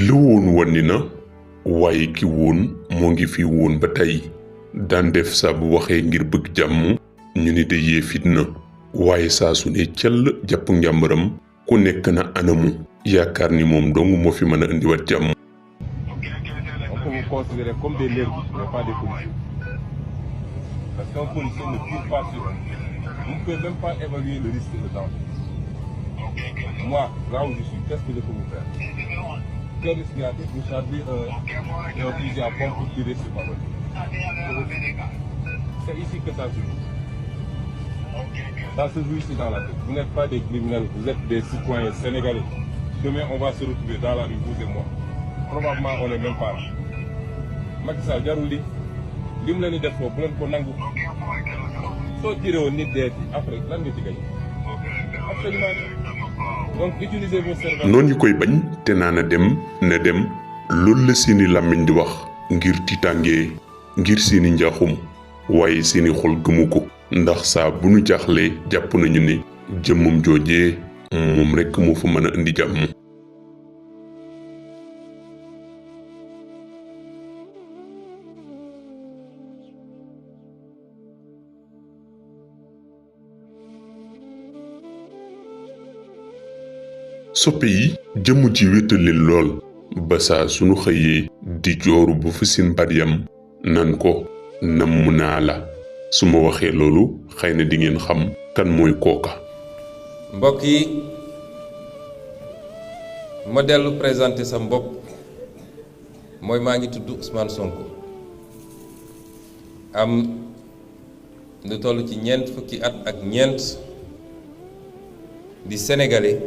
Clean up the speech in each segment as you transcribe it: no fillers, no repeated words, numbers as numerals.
li woon wànni na waaye ki woon moo ngi fi woon ba tey daan def saa bu waxee ngir bëgg jàmm ñu ni day yee fitna waaye saa su ne cell jàpp njàmbaram ku nekk na anamu yaakaar ni moom dong moo fi mën a indiwaat jàmm. On peut vous considérer comme des nervis, mais pas des policiers. Parce qu'un policier ne tire pas sur vous. Vous ne pouvez même pas évaluer le risque et le danger. Moi, là où je suis, qu'est-ce que je peux vous faire? Quel risque y a-t-il? Vous chargez un fusil à pompe pour tirer sur ma voiture. C'est ici que ça se joue. Ça se joue ici dans la tête. Vous n'êtes pas des criminels, vous êtes des citoyens sénégalais. Demain, on va se retrouver dans la rue, vous et moi. Probablement, on n'est même pas là. Macky Sall jarul li mu leen di def foofu bu leen ko nangu soo tiré woon nit dee ci après lan nga ci gañ absolument donc utilisez vos cerveaux. noonu ñu koy bañ te naa na dem loolu la seeni làmmiñ di wax ngir tiitaange ngir seeni njaaxum waaye seeni xol gëmu ko ndax saa bu nu jaaxlee jàpp nañu ne jëmmam joojee moom rekk moo fa mën a indi jàmm. soppe yi jëmm ji wéetal leen lool ba saa sunu xëyee di jooru bu fa seen baat yam nan ko namm naa la su ma waxee loolu xëy na di ngeen xam kan mooy kooka. mbokk yi ma dellu présenté sa bopp mooy maa ngi tudd Ousmane Sonko am lu toll ci ñeent fukki at ak ñeent di sénégalais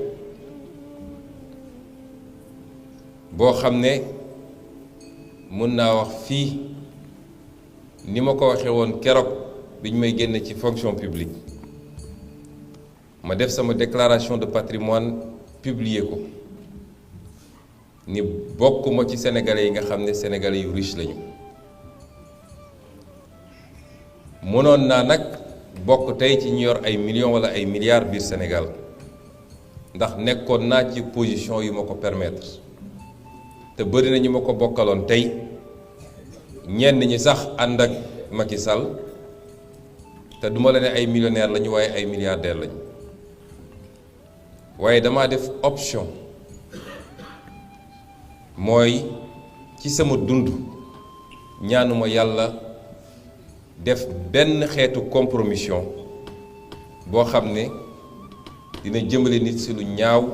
boo xam ne mën naa wax fii ni ma ko waxee woon keroog bi ñu may génne ci fonction publique ma def sama déclaration de patrimoine publier ko ni bokkuma ci sénégalais yi nga xam ne sénégalais yu riche lañu mënoon naa nag bokk tey ci ñu yor ay millions wala ay milliards biir Sénégal ndax nekkoon naa ci position yu ma ko permettre te bëri na ñu ma ko bokkaloon tey ñenn ñi sax ànd ak Macky Sall te duma la ne ay millionnaires lañu waaye ay milliardaires lañu waaye damaa def option mooy ci sama dund ñaanuma yàlla def benn xeetu compromission boo xam ne dina jëmale nit ci lu ñaaw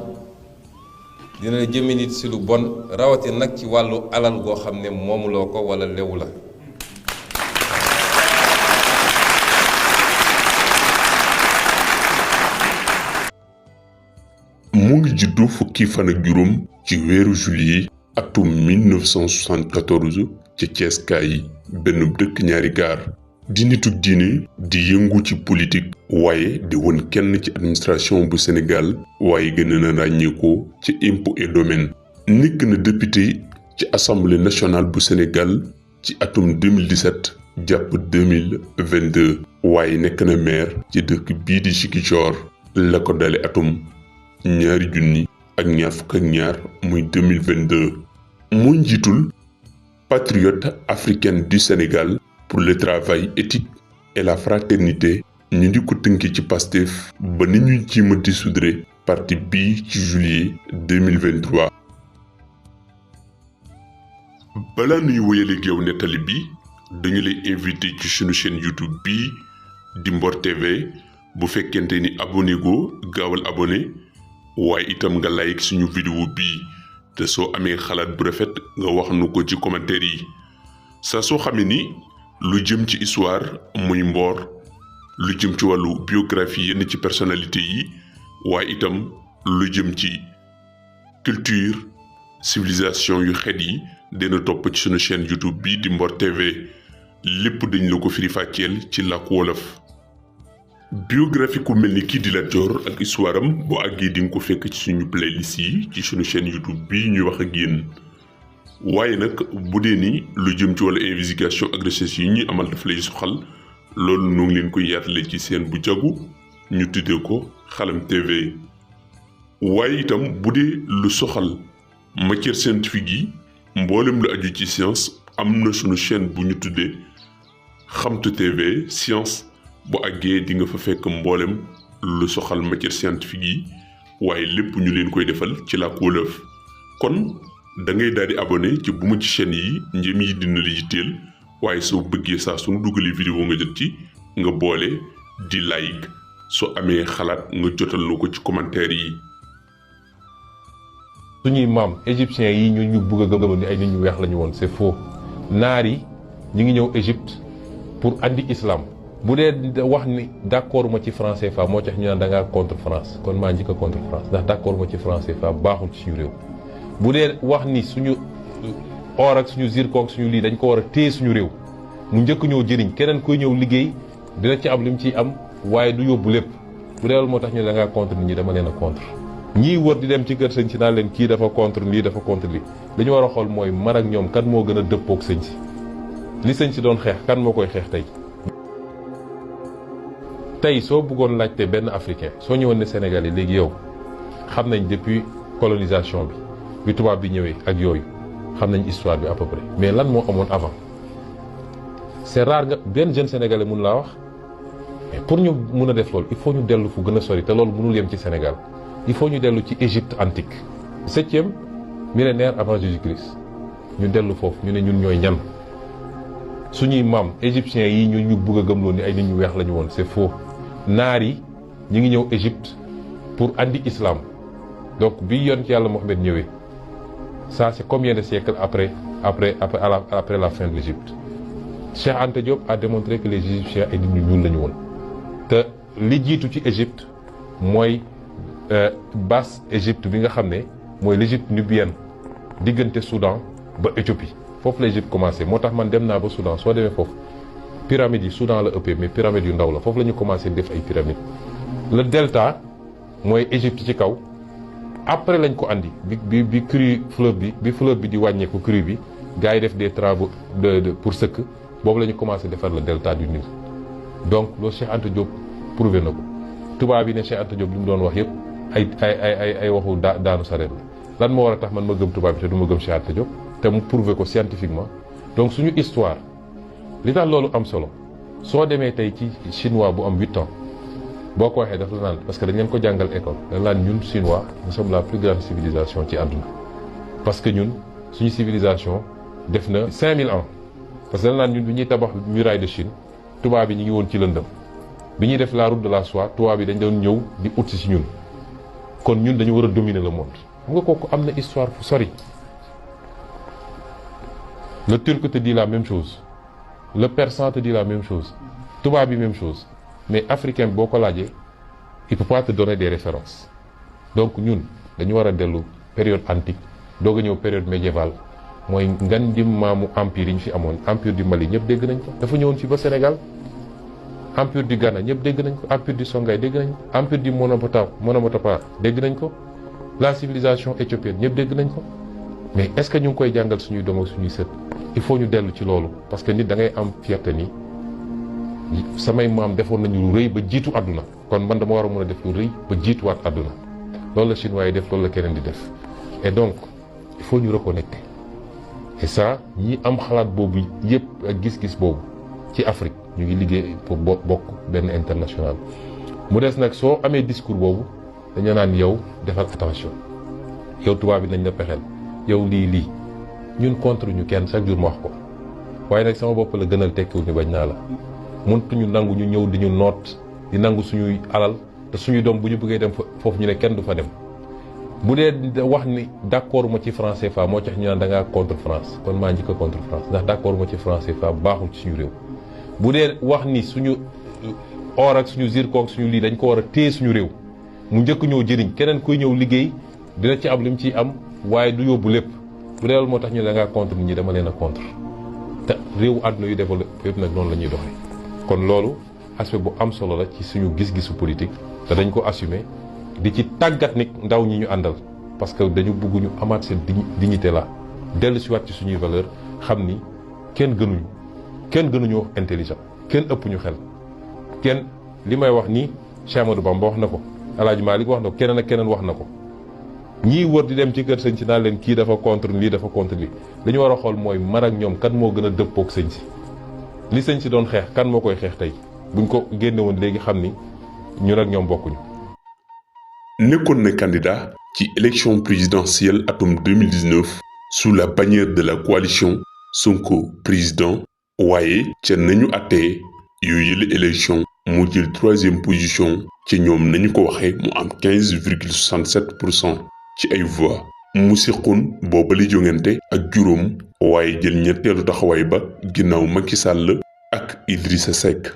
dina la jëme nit ci lu bon rawatina nag ci wàllu alal goo xam ne moomuloo ko walla lewu la mu ngi juddu fukki fan ak juróom ci weeru juillet atum 1974 ca Ceeskaay benn dëkk ñaari gaar di nitu diine di yëngu ci politique waaye di woon kenn ci administration bu Sénégal waaye gën na ràññeekoo ci impôt et domaine nekk na député ci assemblée nationale bu Sénégal ci atum 2017 jàpp 2022 waaye nekk na maire ci dëkk bii di Ziguinchor la ko dale atum 2022 muy 2022 moo njiitul patriote africaine du Sénégal pour le travail éthique et la fraternité ñu di ko tënki ci Pastef ba ni ñuy jéem a dissoudre parti bii ci juillet 2023. balaa nuy wéyaleeg yow nettali bi dañu lay invité ci sunu chaîne YouTube bii di Mbor TV bu fekkente ni abonné go gaawal abonné waaye itam nga like suñu vidéo bii te soo amee xalaat bu rafet nga wax nu ko ci commentaire yi saa soo xamee ni lu jëm ci histoire muy Mbor lu jëm ci wàllu biographie yenn ci personnalité yi waaye itam lu jëm ci culture civilisation yu xeet yi dina topp ci sunu chaîne YouTube bii di Mbor TV lépp dañ la ko firi fàcceel ci làkku wolof. biographie ku mel ni kii di Lat Joor ak histoire am boo àggee di nga ko fekk ci suñu playlist yi ci sunu chaîne YouTube bii ñuy wax ak yéen waaye nag bu dee ni lu jëm ci wàllu investigation ak recherche yi ñuy amal daf lay soxal loolu ñu ngi leen koy yaatale ci seen bu jagu ñu tuddee ko Xalam TV waaye itam bu dee lu soxal matière scientifique yi mboolem lu aju ci science am na sunu chaîne bu ñu tuddee Xamtu TV science bu àggee di nga fa fekk mboolem lu soxal matière scientifique yi waaye lépp ñu leen koy defal ci làkku wolof kon da ngay daal di abonné ci bu mu ci chaîne yi njëm yi dina la yitteel waaye soo bëggee saa suñu dugalee vidéo nga jot ci nga boole di like soo amee xalaat nga jotal lu ko ci commentaire yi. suñuy maam égyptiens yi ñu bëgg a gëmaloon ni ay nit ñu weex la ñu woon c'est faux. naar yi ñu ngi ñëw Égypte pour andi islam bu dee wax ni d'accord ma ci franc CFA moo tax ñu naan da ngaa contre France kon maa njëkk a contre France ndax d'accord ma ci franc CFA baaxul ci suñu réew. bu dee wax ni suñu or ak suñu zircon ak suñu lii dañ ko war a téye suñu réew mu njëkk ñoo jëriñ keneen koy ñëw liggéey dina ci am li mu ciy am waaye du yóbbu lépp bu dee loolu moo tax ñu da ngaa contre nit ñi dama leen a contre. ñii wër di dem ci kër sëñ si naan leen kii dafa contre lii dafa contre lii li ñu war a xool mooy man ak ñoom kan moo gën a dëppoog sëñ si li sëñ si doon xeex kan moo koy xeex tey. tey soo bëggoon laajte benn africain soo ñëwoon ne Sénégal yi léegi yow xam nañ depuis colonisation bi tubaab bi ñëwee ak yooyu xam nañ histoire bi à peu près mais lan moo amoon avant c'est rare nga benn jeune sénégalais mun laa wax mais pour ñu mun a def loolu il faut ñu dellu fu gën a sori te loolu mënul yem ci Sénégal. il faut ñu dellu ci Égypte antique 7e millénaire avant Jésus-Christ ñu dellu foofu ñu ne ñun ñooy ñan suñuy maam égyptiens yi ñu bëgg a gëmloo ni ay nit ñu weex la ñu woon c'est faux. naar yi ñu ngi ñëw Égypte pour andi islam donc bi yoon ci yàlla Mohamed ñëwee ça c'est combien de siècles après la fin de l'Égypte. Cheikh Anta Diop a démontré que les Égyptiens ay nit ñu ñuul la ñu woon te li jiitu ci Égypte mooy basse Égypte bi nga xam ne mooy l'Égypte nubienne diggante Soudan ba Éthiopie foofu la Égypte commencé moo tax man dem naa ba Soudan soo demee foofu pyramides yi Soudan la ëppee mais pyramides yu ndaw la foofu la ñu commencé def ay pyramides. le delta mooy Égypte ci kaw après lañ ko andi bi crue fleuve bi di wàññeeku crue bi gars yi def des travaux pour sëkk boobu la ñu commencé defar le delta du Nil donc loolu Cheikh Anta Diop prouvé na ko tubaab yi ne Cheikh Anta Diop li mu doon wax yëpp. ay waxu daanu sareet la lan moo war a tax man ma gëm tubaab bi te du ma gëm Cheikh Anta Diop te mu prouver ko scientifiquement donc suñu histoire li tax loolu am solo soo demee tey ci chinois bu am 8 ans boo ko waxee daf la naan parce que dañ leen ko jàngal école dañ naan ñun chinois nous sommes la plus grande civilisation ci àdduna parce que ñun suñu civilisation def na 5000 ans parce que dañ naan ñun bi ñuy tabax muraille de Chine tubaab yi ñu ngi woon ci lëndëm bi ñuy def la route de la soie tubaab yi dañ doon ñëw di ut si ñun kon ñun dañu war a dominer le monde xam nga kooku am na histoire fu sori. le turc te dit la même chose le persan te dit la même chose tubaab bi même chose mais africain boo ko laajee il peut pas te donner des références donc ñun dañu war a dellu période antique doog a ñëw période médiévale mooy ngan di maamu empire yi ñu fi amoon empire du Mali ñëpp dégg nañ ko dafa ñëwoon fi ba Sénégal. empire du Ghana ñëpp dégg nañ ko empire du Songhai dégg nañ ko empire du Monomotapa dégg nañ ko la civilisation éthiopienne ñëpp dégg nañ ko mais est-ce que ñu ngi koy jàngal suñuy doom ak suñuy sët il faut ñu dellu ci loolu parce que nit da ngay am fierté ni samay maam defoon nañu lu rëy ba jiitu àdduna kon man dama war a mën a def lu rëy ba jiituwaat àdduna loolu la chinois yi def loolu la keneen di def et donc il faut ñu reconnecter et ça ñi am xalaat boobu yëpp ak gis-gis boobu ci Afrique ñu ngi liggéey pour bokk benn international mu des nag soo amee discours boobu dañu naan yow defal attention yow tubaab bi nañ la pexeel yow lii ñun contre ñu kenn chaque jour ma wax ko waaye nag sama bopp la gënal tekkiwul ñu bañ naa la mëntuñu nangu ñu ñëw di ñu noot di nangu suñuy alal te suñuy doom bu ñu bëggee dem foofu ñu ne kenn du fa dem bu dee wax ni d'accord ma ci franc CFA moo tax ñu naan da ngaa contre France kon maa njëkk a contre France ndax d'accord ma ci franc CFA baaxul ci suñu réew. bu dee wax ni suñu or ak suñu zircon ak suñu lii dañ ko war a téye suñu réew mu njëkk ñoo jëriñ keneen kuy ñëw liggéey dina ci am li mu ciy am waaye du yóbbu lépp bu dee loolu moo tax ñu da ngaa contre nit ñi dama leen a contre te réewu àdduna yu développé yëpp nag noonu la ñuy doxee. kon loolu aspect bu am solo la ci suñu gis-gisu politique te dañ ko assumer di ci tàggat nit ndaw ñi ñu àndal parce que dañu bëgg ñu amaat seen dignité la dellu si waat ci suñuy valeur xam ni kenn gënuñu intelligent kenn ëpp ñu xel kenn li may wax nii Cheikh Amadou Bamba wax na ko El Hadj Malick wax na ko keneen ak keneen wax na ko ñii wër di dem ci kër sëñ si naan leen kii dafa contre lii dafa contre lii li ñu war a xool mooy man ak ñoom kan moo gën a dëppook sëñ si li sëñ si doon xeex kan moo koy xeex tey buñ ko génne woon léegi xam ni ñun ak ñoom bokkuñu. nekkoon na candidat ci élection présidentielle atum 2019 sous la bannière de la coalition Sonko président waaye ca nañu attee yooyu yële élection mu jël 3e position ci ñoom nañu ko waxee mu am 15,67% ci ay voix mu siqoon booba li jongante ak juróom waaye jël ñetteelu taxawaay ba ginnaaw Macky Sall ak Idrissa Seck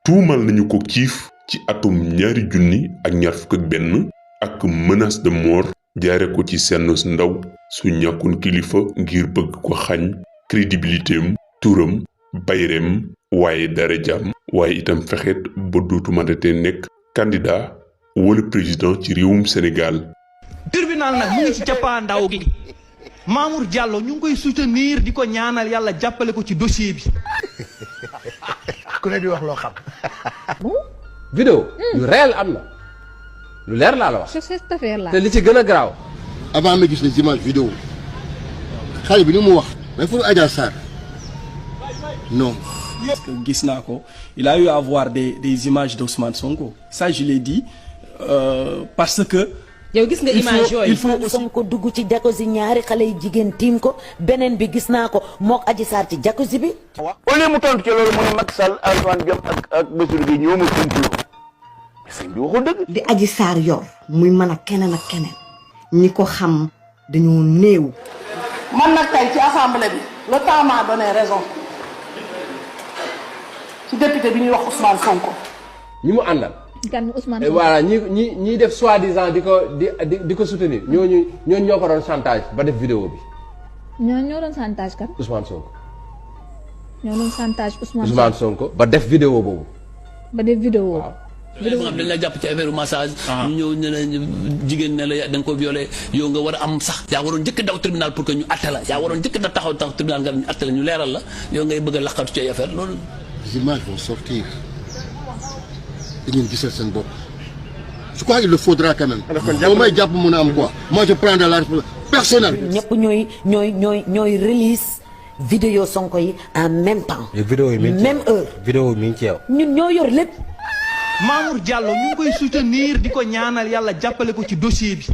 tuumal nañu ko kiif ci atum 2021 ak menace de mort jaare ko ci senn ndaw su ñàkkoon kilifa ngir bëgg ko xañ crédibilitéem turam bayreem waaye dara jàmm waaye itam fexeet ba dootu mënatee nekk candidat wala président ci réewum Sénégal. tribunal nag mu ngi ci cappaandaw gi Mamour Diallo ñu ngi koy soutenir di ko ñaanal yàlla jàppale ko ci dossier bi. ku ne di wax loo xam. vidéo yu réel am na lu leer laa la wax. sur cette affaire là. te li ci gën a garaaw. avant ma gis les images vidéo xale bi ni mu wax. mais pour Adja Sarr non. Parce que gis naa ko il a eu à voir des images d'Ousmane Sonko ça je l'ai dit parce que. yow gis nga image yooyu il faut aussi Sonko dugg ci jacuzzi ñaari xale yu jigéen tiim ko beneen bi gis naa ko mook Adji Sarr ci jacuzzi bi. au lieu mu tontu ci loolu mu ne Macky Sall Antoine Diome ak Bassirou Guèye ñoo ma complot mais sëñ bi waxul dëgg. li Adji Sarr yor muy mën a keneen ak keneen ñi ko xam dañoo néew. man nag tey ci assemblée bi le temps m'a donné raison ci député bi ñuy wax Ousmane Sonko. ñi mu àndal. kan Ousmane Sonko voilà ñi def soi-disant di ko soutenir ñooñu ñoo ko doon chantage ba def vidéo bi. ñoo doon chantage kan. Ousmane Sonko. ñoo doon chantage Ousmane Sonko ba def vidéo boobu. ba def vidéo. waaw. vidéo xam dañ la jàpp ci affaire massage. ñu ñëw ne la jigéen ne la da nga ko violé yow nga war a am sax. yaa waroon njëkk daw tribunal pour que ñu atte la yaa waroon njëkk da taxaw tribunal nga ñu atte la ñu leeral la yow ngay bëgg a laqatu ci ay affaire loolu. les images vont sortir dañuy gisal seen bopp je crois qu'il le faudra quand même. boo may jàpp mën a am quoi. moi je prends de la responsabilité personnelle. ñëpp ñooy release vidéo Sonko yi en même temps. vidéo yi même heure. vidéo mi ngi ci yow. ñun ñoo yor lépp. Mamour Diallo ñu ngi koy soutenir di ko ñaanal yàlla jàppale ko ci dossier bi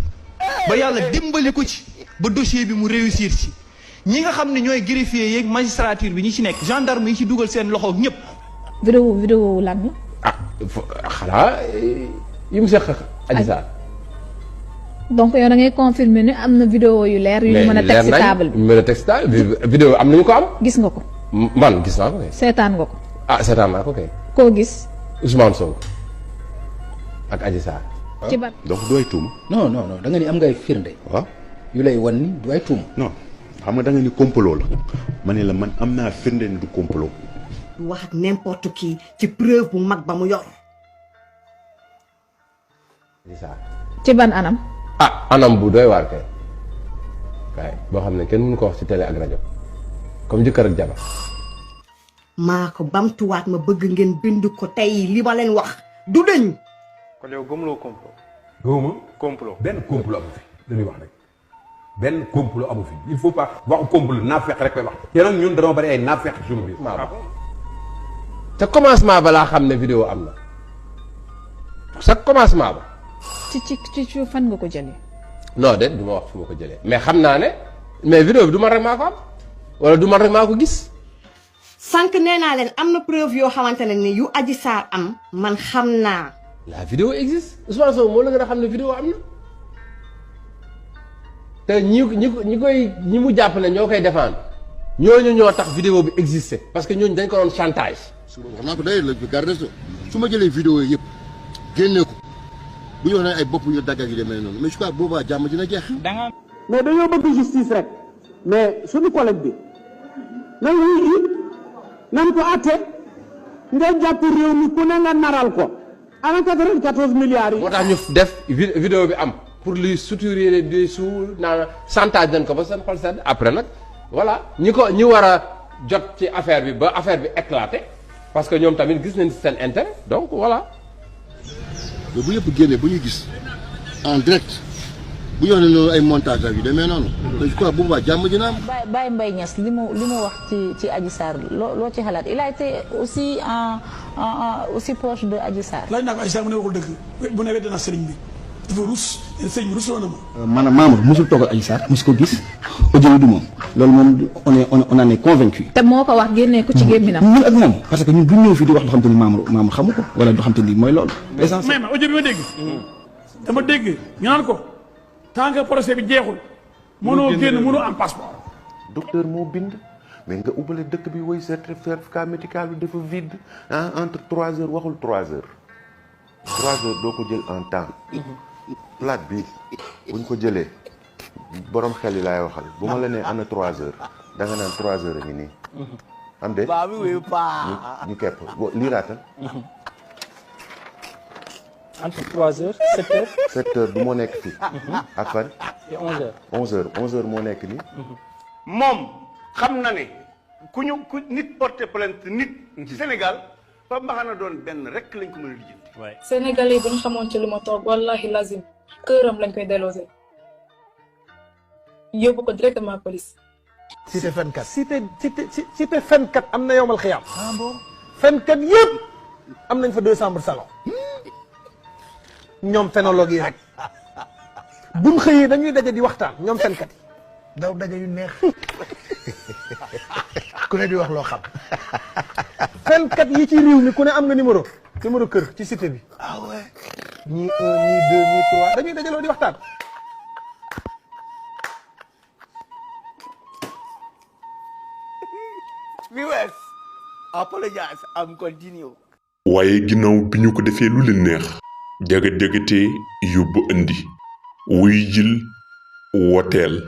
ba yàlla dimbali ko ci ba dossier bi mu réussir ci ñi nga xam ne ñooy greffier yeeg magistrature bi ñi ci nekk gendarme yi ci dugal seen loxo ñëpp. vidéo lan la. ah xanaa yi mu seq Adji Sarr. donc yow da ngay confirmer ne am na vidéo yu leer. yu ñu mën a teg ci table bi mën a teg ci table bi vidéo am nañu ko am. gis nga ko. man gis naa ko kay. seetaan nga ko. ah seetaan naa ko kay. koo gis. Ousmane Sonko ak Adji Sarr. ci ban donc du ay tuuma. non da nga ni am ngay firnde. waaw yu lay wan ni du ay tuuma. non xam nga da nga ni complot la ma ne la man am naa firnde ni du complot. du wax ak n'importe qui ci preuve bu mag ba mu yor. Adji Sarr. ci ban anam. anam bu doy waar kay boo xam ne kenn mënu ko wax ci télé ak rajo comme jëkkër ak jabar. maa ko bamtuwaat ma bëgg ngeen bind ko tey li ma leen wax du dëñ. kon yow gëmuloo complot. gëmuma complot benn complot amu fi dañuy wax rek benn complot amu fi il faut pas waxu complot naafeq rek koy wax. te nag ñun dañoo bari ay naafeq suñu biir. te commencement ba laa xam ne vidéo am na sa commencement ba. ci fan nga ko jëlee. non de du ma wax fu ma ko jëlee mais xam naa ne mais vidéo bi du man rek maa ko am wala du man rek maa ko gis. sànq nee naa leen am na preuve yoo xamante ne ni yu Adji Sarr am man xam naa. la vidéo existe Ousmane Sonko moo la gën a xam ne vidéo am na te ñi mu jàpp ne ñoo koy défendre ñooñu ñoo tax vidéo bi existé parce que ñooñu dañ ko doon chantage. wax naa ko d'ailleurs la garde su ma jëlee vidéo yi yëpp génne ko bu ñu wax ne ay bopp yu dagg ak yu demee noonu mais je crois boobaa jàmm dina jeex. mais dañoo bëgg justice rek mais suñu collègue bi nan wuy ji nan ko atte nga jàpp réew mi ku ne nga naral ko ana 94 milliards yi. moo tax ñu def vidéo bi am pour lui suturer des sous naan chantage nañ ko ba seen xol sedd après nag voilà ñi war a jot ci affaire bi ba affaire bi éclaté parce que ñoom tamit gis nañ seen intérêt donc voilà. mais bu yëpp génnee bu ñu gis en direct bu ñu wax ne noonu ay montage ak yu demee noonu. te je crois bu boobaa jàmm dina am. Baye Mbaye Niass li mu wax ci Adji Sarr loo ci xalaat il a été aussi aussi proche de Adji Sarr. laaj naa ko Adji Sarr mu ne waxul dëgg bu ne wedd na sëriñ bi dafa rus sëriñ bi rusloo na ma. maanaam Mamour mosul toog ak Adji Sarr mosu ko gis audio yi du moom loolu moom on en est convaincu. te moo ko wax génnee ko ci gémminam. ñun ak moom parce que ñun bu ñëw fii di wax loo xam te ni Mamour xamu ko wala loo xam te ni mooy loolu. mais ma audio bi ma dégg. dama dégg ñu naan ko tant que procès bi jeexul. mënoo génn mënoo am passeport. docteur moo bind mais nga ubbale dëkk bi woy certificat médical bi dafa vide ah entre 3 heures waxul 3 heures 3 heures doo ko jël en temps plate bi buñ ko jëlee borom xel yi laay waxal bu ma la nee ana 3 heures da nga naan 3 heures a ngi nii am de ñu kepp liiraatal entre 3 heures 7 heures 7 heures du moo nekk fii ak fan et 11 heures 11 heures moo nekk nii moom xam na ne ku nit porté plainte nit ci Sénégal fa mbaxana doon benn rek lañ ko mën a lijjanti. Sénégalais yi bu ñu xamoon ci lu ma toog wallahi lazim këram lañ koy déloger yóbbu ko directement police. cité fenkat cité fenkat am na yowmal xiyaam. ah bon fenkat yëpp am nañ fa 2 chambres salon. ñoom phénologue yi rek buñ xëyee dañuy daje di waxtaan ñoom fenkat yi. daw daje yu neex ku ne di wax loo xam. fenkat yi ci réew mi ku ne am nga numéro kër ci cité bi. ah ouais. ñii 1 ñii 2 ñii 3 dañuy dajaloo di waxtaan. viewers apologize am continue. waaye ginnaaw bi ñu ko defee lu leen neex. jagat-jagatee yóbbu indi. wuy jil woteel.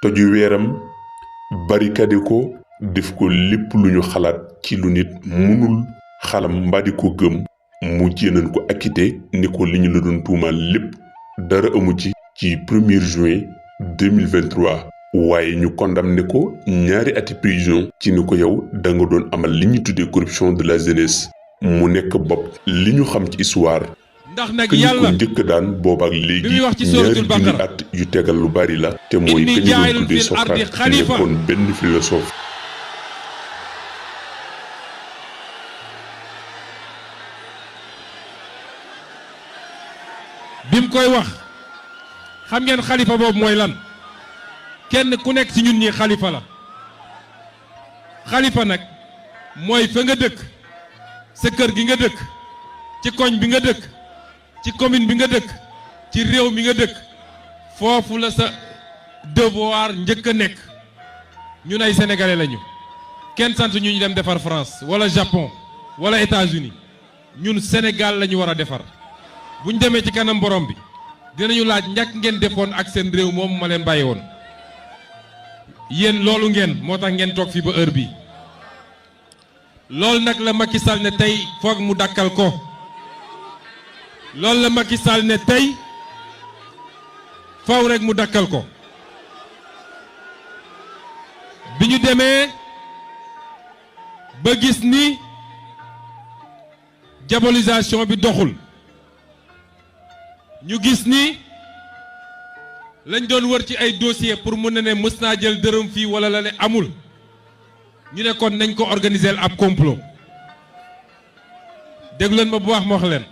toju weeram barikade ko def ko lépp lu ñu xalaat ci lu nit mënul xalam mbaa di ko gëm mu jéenan ko akité ni ko li ñu la doon tuumaal lépp dara amu ci 1er juin 2023 waaye ñu condamné ko 2 ati prison ci ni ko yow da nga doon amal li ñu tuddee corruption de la jeunesse mu nekk bopp li ñu xam ci histoire ndax nag yàlla ko njëkk daan boobaak léegi bi wax ci suratul baqara at yu tegal lu bari la te mooy inni kañu doon jaa'ilun tuddee fil ardi Socrate xalifa nekkoon benn philosophe bi mu koy wax xam ngeen xalifa boobu mooy lan kenn ku nekk ci ñun ñi xalifa la xalifa nag mooy fa nga dëkk sa kër gi nga dëkk ci koñ bi nga dëkk ci commune bi nga dëkk ci réew mi nga dëkk foofu la sa devoir njëkk a nekk ñun ay sénégalais lañu kenn sant ñu ñu dem defar France wala Japon wala États-Unis ñun Sénégal lañu war a defar bu ñu demee ci kanam borom bi dinañu laaj njëkk ngeen defoon ak seen réew moom ma leen bàyyi woon yéen loolu ngeen moo tax ngeen toog fii ba heure bi loolu nag la Macky Sall ne tey foog mu dakkal ko loolu la Macky Sall ne tey faw rek mu dakkal ko bi ñu demee ba gis ni diabolisation bi doxul ñu gis ni lañ doon wër ci ay dossier pour mun na ne mës naa jël dërëm fii wala la ne amul ñu ne kon nañ ko organiser ab complot déglu leen ma bu baax ma wax leen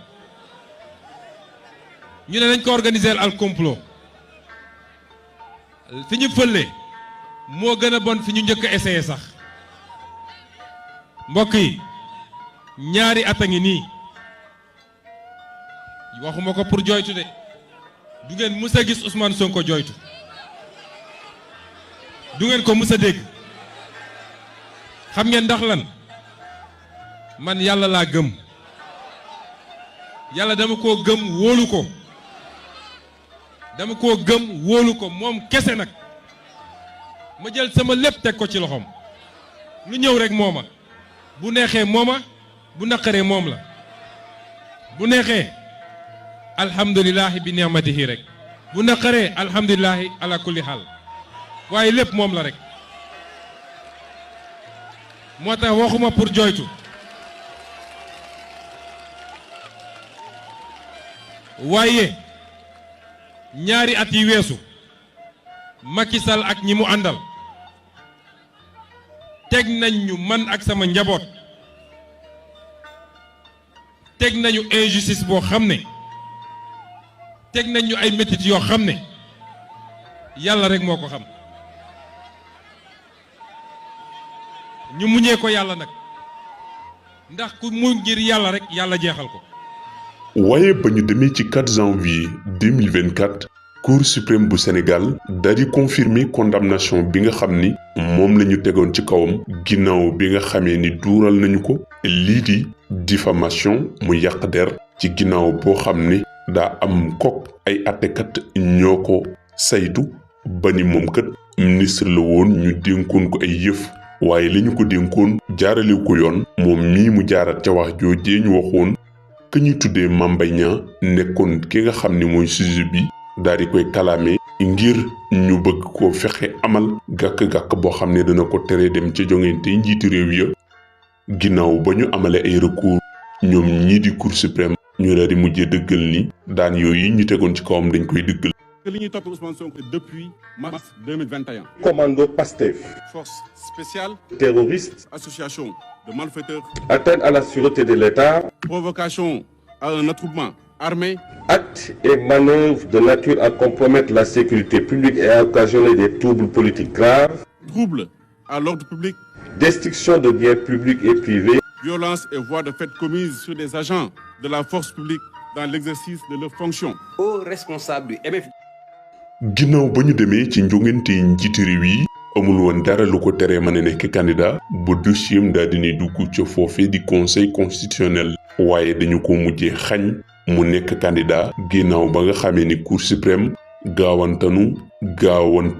ñu ne nañ ko organiser al complot fi ñu fële moo gën a bon fi ñu njëkk a essayé sax mbokk yi ñaari at a ngi nii waxuma ko pour jooytu de du ngeen mës a gis Ousmane Sonko jooytu du ngeen ko mës a dégg xam ngeen ndax lan man yàlla laa gëm yàlla dama koo gëm wóolu ko dama koo gëm wóolu ko moom kese nag ma jël sama lépp teg ko ci loxoom lu ñëw rek mooma bu neexee mooma bu naqaree moom la bu neexee alhamdulilahi bi ni'matihi rek bu naqaree alhamdulilahi ala kulli xaal waaye lépp moom la rek moo tax waxuma pour jooytu waaye ñaari at yi weesu Macky Sall ak ñi mu àndal teg nañ ñu man ak sama njaboot teg nañu injustice boo xam ne teg nañ ñu ay métit yoo xam ne yàlla rek moo ko xam ñu muñee ko yàlla nag ndax ku mu ngir yàlla rek yàlla jeexal ko. waaye ba ñu demee ci 4 janvier 2024 cour suprême bu Sénégal daal di confirmer condamnation bi nga xam ni moom la ñu tegoon ci kawam ginnaaw bi nga xamee ni duural nañu ko lii di diffamation mu yàq der ci ginnaaw boo xam ni daa am kok ay attekat ñoo ko saytu ba ni moom kat ministre la woon ñu dénkoon ko ay yëf waaye li ñu ko dénkoon jaarale ko yoon moom mii mu jaarat ca wax joojee ñu waxoon que ñuy tuddee Mame Mbaye Niang nekkoon ki nga xam ni mooy sujet bi daal di koy kalaame ngir ñu bëgg ko fexe amal gàkk-gàkk boo xam ne dana ko tere dem ca joŋante njiiti réew ya ginnaaw ba ñu amale ay recours ñoom ñii di cour suprême ñu daal di mujjee dëggal ni daan yooyu ñu tegoon ci kawam dañ koy dëggal. li ñuy topp Ousmane Sonko depuis mars 2021. Commando Pastef. Force spéciale. Terroriste. Association de malfaiteurs. Atteinte à la sûreté de l'État. Provocation à un attroupement armé. Actes et manœuvres de nature à compromettre la sécurité publique et à occasionner des troubles politiques graves. Troubles à l'ordre public. Destruction de biens publics et privés. Violence et voies de fait commises sur des agents de la force publique dans l'exercice de leurs fonctions. Aux responsables du MF. ginnaaw ba ñu demee ci njongante njiiti réew yi amul woon dara lu ko teree mën a nekk candidat ba dossier am daal di dugg ca foofee di conseil constitutionnel waaye dañu ko mujjee xañ mu nekk candidat ginnaaw ba nga xamee ni cour suprême gaawantu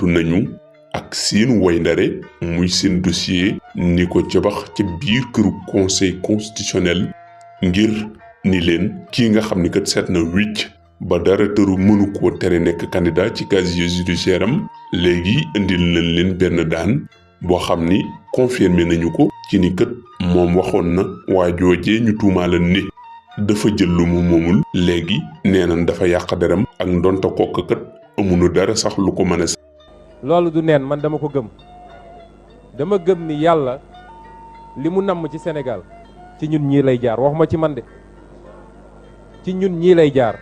nañu ak seen wayndare muy seen dossier ni ko cabax ca biir këru conseil constitutionnel ngir ni leen kii nga xam ni kat seet na wicc ba dara tëru mënu koo tere nekk candidat ci casier judiciaire am léegi indil nañ leen benn daan boo xam ni confirmé nañu ko ci ni kat moom waxoon na waa joojee ñu tuumaala ne dafa jël lu mu moomul léegi nee nañ dafa yàq deram ak ndonta kokk kat amunu dara sax lu ko mën a. loolu du neen man dama ko gëm dama gëm ni yàlla li mu namm ci Sénégal ci ñun ñii lay jaar waxuma ci man de ci ñun ñii lay jaar.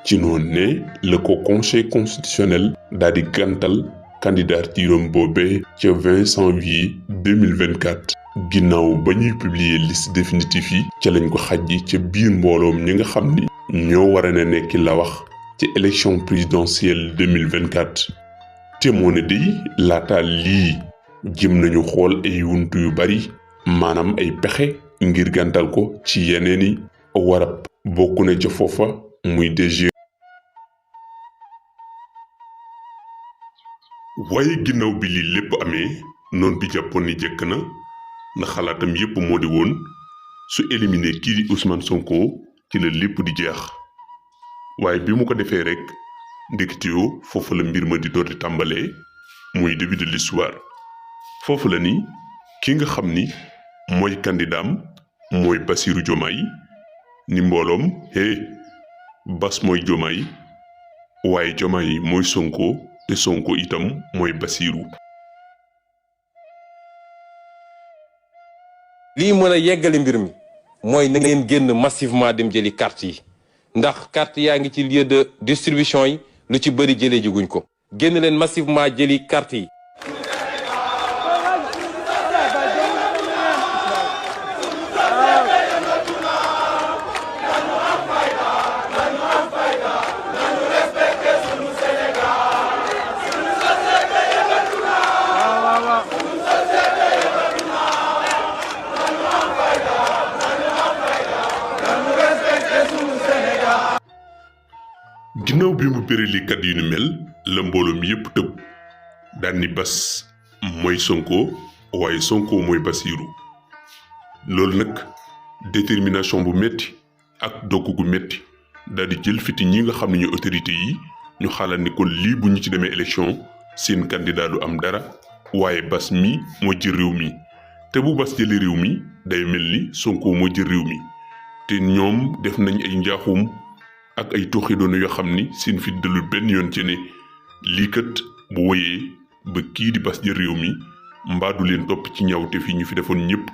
ci noonu ne la ko conseil constitutionnel daal di gàntal candidature am boobee ca 20 janvier 2024 ginnaaw ba ñuy publier liste définitive yi ca lañ ko xajji ca biir mbooloom ñi nga xam ni ñoo war a ne nekki la wax ci élection présidentielle 2024 te moo ne day laata lii jëm nañu xool ay wuntu yu bari maanaam ay pexe ngir gàntal ko ci yeneeni warab bokk na ca foofa muy DG. waaye ginnaaw bi lii lépp amee noon bi jàppoon ni jekk na ndax xalaatam yépp moo di woon su éliminé kii di Ousmane Sonko ci la lépp di jeex waaye bi mu ko defee rek ndeketewoo foofu la mbir ma di dooti tàmbalee muy début de l'histoire foofu la ni ki nga xam ni mooy candidaam mooy Bassirou Diomaye ni mbooloom Bas mooy Diomaye waaye Diomaye mooy Sonko te Sonko itam mooy Bassirou. lii mën a yeggali mbir mi mooy na ngeen génn massivement dem jëli carte yi ndax carte yaa ngi ci lieu de distribution yi lu ci bëri jëlee jiguñ ko génn leen massivement jëli carte yi. ginnaaw bi mu bérali kat yu ni mel la mbooloom yépp tëb daan ni Bas mooy Sonko waaye Sonko mooy Bassirou loolu nag détermination bu metti ak dokk gu metti daal di jël fiti ñi nga xam ne ñu autorité yi ñu xalaat ni kon lii bu ñu ci demee élection seen candidat du am dara waaye Bas mi moo jël réew mi te bu Bas jëlee réew mi day mel ni Sonko moo jël réew mi te ñoom def nañ ay njaaxum ak ay tooxidoona yoo xam ni seen fit dalul benn yoon ci ne lii kat bu woyee ba kii di bas jël réew mi mbaa du leen topp ci ñaawte fi ñu fi defoon ñëpp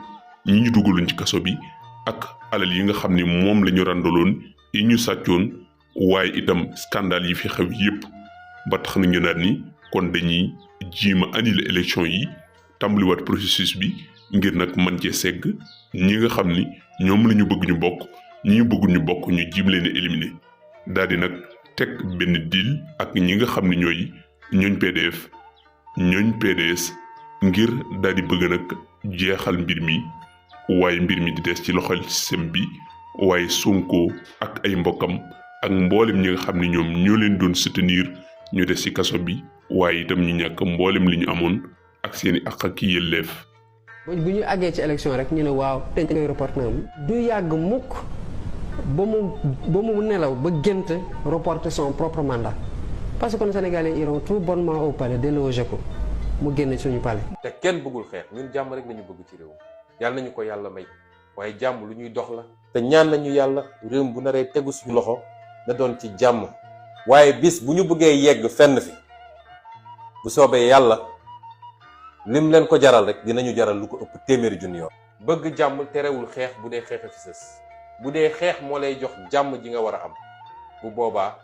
ñi ñu dugaloon ci kaso bi ak alal yi nga xam ni moom la ñu ràndaloon yi ñu sàccoon waaye itam scandale yi fi xew yépp ba tax na ñu naan ni kon dañuy jiima annuler élection yi tàmbaliwaat processus bi ngir nag mën cee segg ñi nga xam ni ñoom la ñu bëgg ñu bokk ñi ñu bëggul ñu bokk ñu jiim leen a éliminer daal di nag teg benn deal ak ñi nga xam ni ñooy ñooñ PDF ñooñ PDS ngir daal di bëgg nag jeexal mbir mi waaye mbir mi di des ci loxol système bi waaye Sonko ak ay mbokkam ak mboolem ñi nga xam ni ñoom ñoo leen doon soutenir ñu des ci kaso bi waaye itam ñu ñàkk mboolem li ñu amoon ak seeni àq ak yelleef. bu ñu àggee ci élection rek ñu ne waaw te koy reporté du yàgg mukk ba mu nelaw ba gént reporter son propre mandat parce que les Sénégalais iront tout bonnement au palais déloger ko mu génn suñu palais. te kenn bëggul xeex ñun jàmm rek lañu bëgg ci réew yàlla nañu ko yàlla may waaye jàmm lu ñuy dox la te ñaan nañu yàlla réew bu naree tegu suñu loxo na doon ci jàmm waaye bis bu ñu bëggee yegg fenn fi bu soobee yàlla lim leen ko jaral rek dinañu jaral lu ko ëpp téeméeri junni yoon. bëgg jàmm terewul xeex bu dee xeex fi sës bu dee xeex moo lay jox jàmm ji nga war a am bu boobaa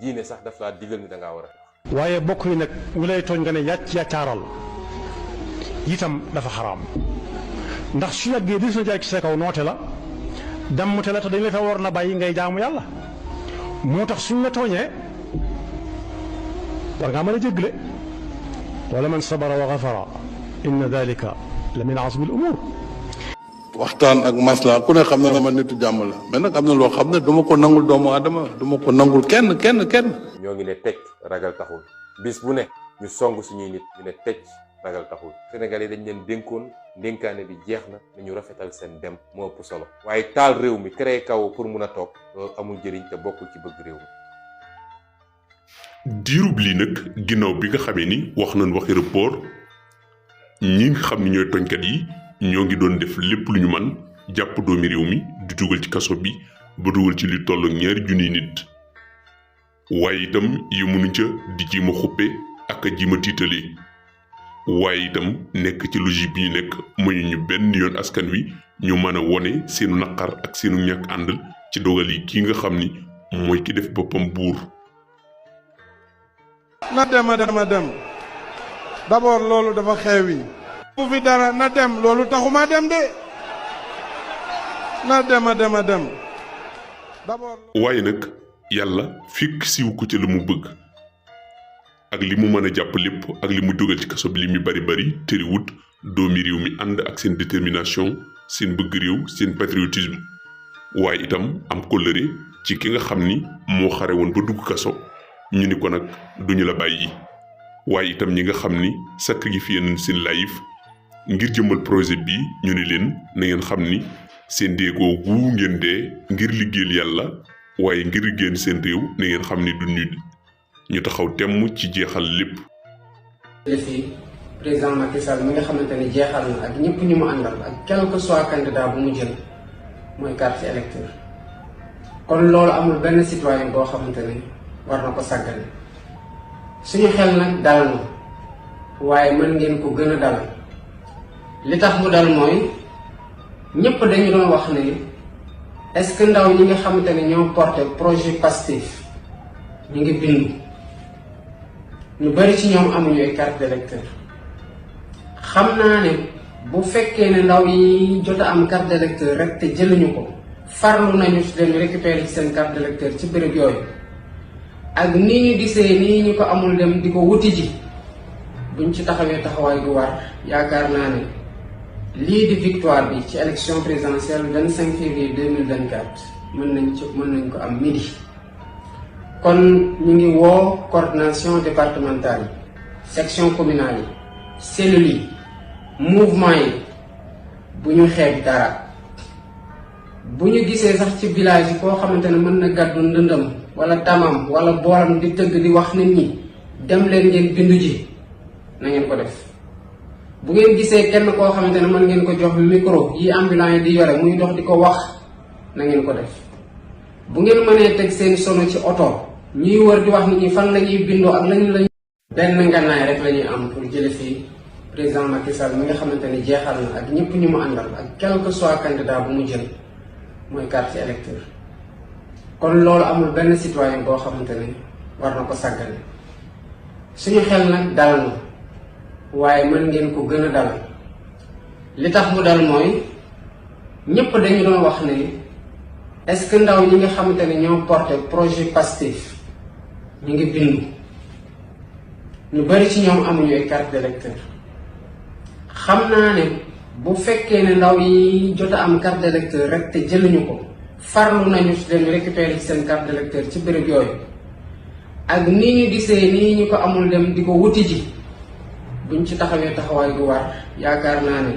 diine sax daf laa digal ni da ngaa war a tax. waaye bokk yi nag ñu lay tooñ nga ne yàccaaral itam dafa xaraam ndax su yàggee dis na jaay ci sa kaw noote la dammute la te dañ la fa war na bàyyi ngay jaamu yàlla moo tax suñ la tooñee war ngaa mën a jéggale wala man sabara wa gafara inna dalika la min azmi al umur. waxtaan ak masla ku ne xam na ma nitu jàmm la mais nag am na loo xam ne du ma ko nangul doomu aadama du ma ko nangul kenn. ñoo ngi ne tecc ragal taxul bis bu ne ñu song suñuy nit ñu ne tecc ragal taxul Sénégalais dañ leen dénkoon ndénkaane bi jeex na nañu rafetal seen dem moo ëpp solo waaye taal réew mi créé kaw pour mun a toog loolu amul njëriñ te bokkul ci bëgg réew mi. diirub lii nag ginnaaw bi nga xamee ni wax nañ waxi report ñi nga xam ni ñooy toñkat yi ñoo ngi doon def lépp lu ñu man jàpp doomi réew mi di dugal ci kaso bi ba dugal ci lu toll ak 2 junniy nit waaye itam yemuñu ca di jiima xuppe ak a jiima tiitalee waaye itam nekk ci logique bi ñu nekk mayuñu benn yoon askan wi ñu mën a wone seenu naqar ak seenu ñàkk ànd ci dogal yi kii nga xam ni mooy ki def boppam buur. na dem d'abord loolu dafa xewi bu fi dara na dem loolu taxuma dem de na dem d'abord. waaye nag yàlla fekk siw ko ci la mu bëgg ak li mu mën a jàpp lépp ak li mu dugal ci kaso bi li mu bari tëriwut doomi réew mi ànd ak seen détermination seen bëgg réew seen patriotisme waaye itam am kóllëre ci ki nga xam ni moo xare woon ba dugg kaso ñu ni ko nag duñu la bàyyi waaye itam ñi nga xam ni sacrifié nañ seen life ngir jëmmal projet bi ñu ni leen na ngeen xam ni seen déegoo gu ngeen dee ngir liggéeyal yàlla waaye ngir liggéeyal seen réew na ngeen xam ni du nul ñu taxaw temm ci jeexal lépp. fi président Macky Sall mi nga xamante ne jeexal na ak ñëpp ñu mu àndal ak quel que soit candidat bu mu jël mooy carte électeur kon loolu amul benn citoyen boo xamante ne war na ko sàggane suñu xel nag dal na waaye mën ngeen ko gën a dal li tax mu dal mooy ñëpp dañu doon wax ne est-ce que ndaw ñi nga xamante ne ñoo porté projet Pastef ñu ngi bindu ñu bari ci ñoom amuñu ay carte d'électeur xam naa ne bu fekkee ne ndaw yi jot a am carte d'électeur rek te jëluñu ko farlu nañu ci dem récupérer ci seen carte d'électeur ci béréb yooyu ak ni ñu gisee nii ñu ko amul dem di ko wuti ji buñ ci taxawee taxawaay bu war yaakaar naa ne lii di victoire bi ci élection présidentielle 25 février 2024 mën nañ ko am midi. kon ñu ngi woo coordination départementale yi section communale yi cellules yi mouvement yi bu ñu xeeb dara bu ñu gisee sax ci village yi koo xamante ne mën na gàddu ndëndam wala tamam wala booram di tëgg di wax nit ñi dem leen ngeen bindu ji na ngeen ko def bu ngeen gisee kenn koo xamante ne mën ngeen ko jox micro yi ambulant yi di yore muy dox di ko wax na ngeen ko def bu ngeen mënee teg seen sono ci oto ñuy wër di wax nit ñi fan la ñuy bindoo ak lañu benn ngànnaay rek la ñuy am pour jële fii président Macky Sall mi nga xamante ni jeexal na ak ñëpp ñu mu àndal ak quel que soit candidat bu mu jël mooy carte électeur kon loolu amul benn citoyen boo xamante ne war na ko sàggane suñu xel nag dal na waaye mën ngeen ko gën a dal li tax mu dal mooy ñëpp dañu doon wax ne est-ce que ndaw ñi nga xamante ne ñoo porté projet Pastef ñu ngi bindu ñu bari ci ñoom amuñu ay carte d'électeur xam naa ne bu fekkee ne ndaw yi jot a am carte d'électeur rek te jëluñu ko farlu nañu ci dem récupérer ci seen carte d'électeur ci béréb yooyu ak nii ñu gisee nii ñu ko amul dem di ko wuti ji buñ ci taxawee taxawaay bu war yaakaar naa ne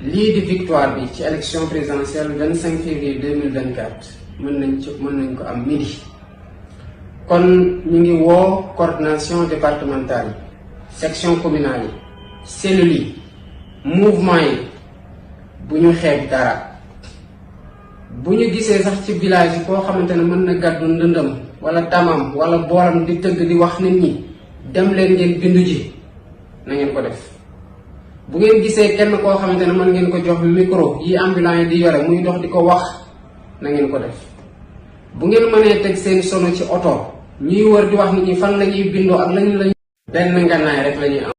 lii di victoire bi ci élection présidentielle 25 février 2024 mën nañ ko am midi. kon ñu ngi woo coordination départementale yi section communale yi cellules yi mouvement yi bu ñu xeeb dara bu ñu gisee sax ci village yi koo xamante ne mën na gàddu ndëndam wala tamam wala boolam di tëgg di wax nit ñi dem leen ngeen bindu ji na ngeen ko def bu ngeen gisee kenn koo xamante ne mën ngeen ko jox micro yi ambulant yi di yore muy dox di ko wax na ngeen ko def bu ngeen mënee teg seen sono ci oto ñuy wër di wax nit ñi fan la ñuy bindoo ak lañu benn ngànnaay rek la ñuy am